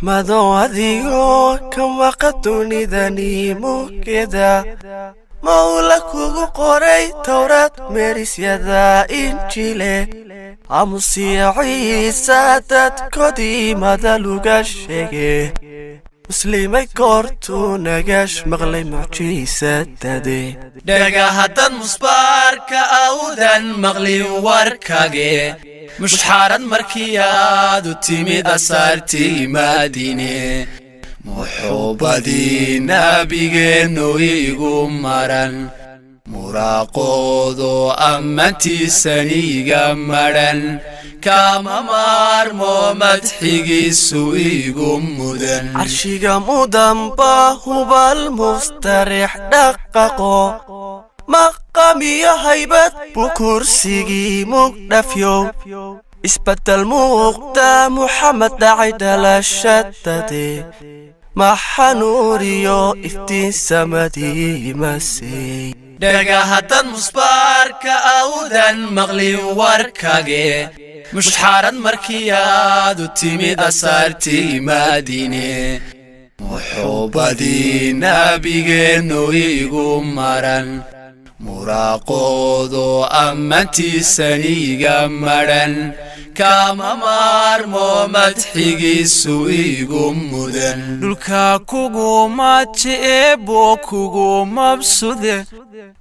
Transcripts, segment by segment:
Axmedow, adigoo ka maqa dunidani mugeda, Mawla kugu qoray Towraad, meerisyada Injile, Amusiya Ciisa dadkoodii madaluga sheege. Muslimay goortuu nagash maqlay mucjiisadade. Dhagahaddad musbaarka awdan maqlin warkage, mushxaarad markii aad u timid asaartii Madiine. Muxuubadii nabigeennu igu maran, muraaqoodo ammantiisaniga madhan, kama maarmo madxigiisu igu mudan. Carshiga mudanba hubal mustarix dhaqaqo, maqamiyo haybad buu kursigii mugdhafyow. Isbedel muuqda Muxamed dhacay dhalashadade, maxanuuriyo iftiin samadii masey. Dhagahaddad musbaarka awdan maqlin warkage, mushxaarad markii aad u timid asaartii Madiine. Muxuubadii nabigeennu igu maran, muraaqoodo ammantiisaniga madhan, kama maarmo madxigiisu igu mudan. Dhulka kugumaji eebbo kugu mabsude,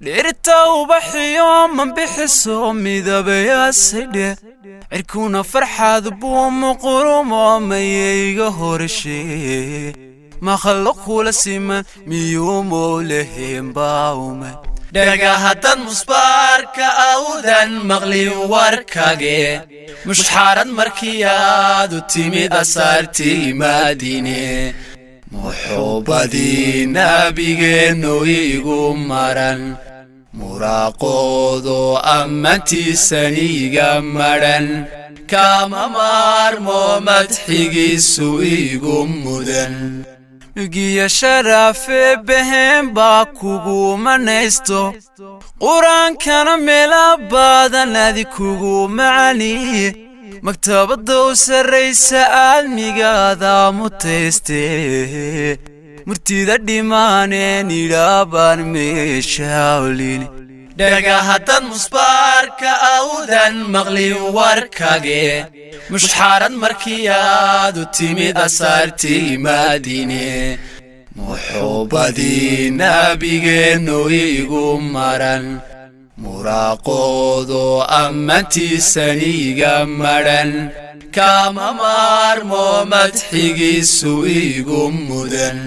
dhirta ubaxiyo ma bixiso midabayaasidhe, cirkuna farxaad buu muqurumo mayayga horshe. Makhluuq kula siman miyuu mowleheenbaaume? Dhagahaddad musbaarka awdan maqlin warkage, mushxaarad markii aad u timid asaartii Madiine. Muxuubadii nabigeennu igu maran, muraaqoodo ammantiisaniga madhan, kama maarmo madxigiisu igu mudan. Milgiya sharafe beheen baa kugu manaysto, Qur-aankana meela badan adi kugu macaniye, maktabadda u sarraysa aalmigaada mutayste. Murtida dhimaaneen idhaabaan meesha olin. Dhagahaddad musbaarka awdan maqlin warkage, mushxaarad markii aad u timid asaartii Madiine. Muxuubadii nabigeennu igu maran, muraaqoodo ammantiisaniga madhan, kama maarmo madxigiisu igu mudan.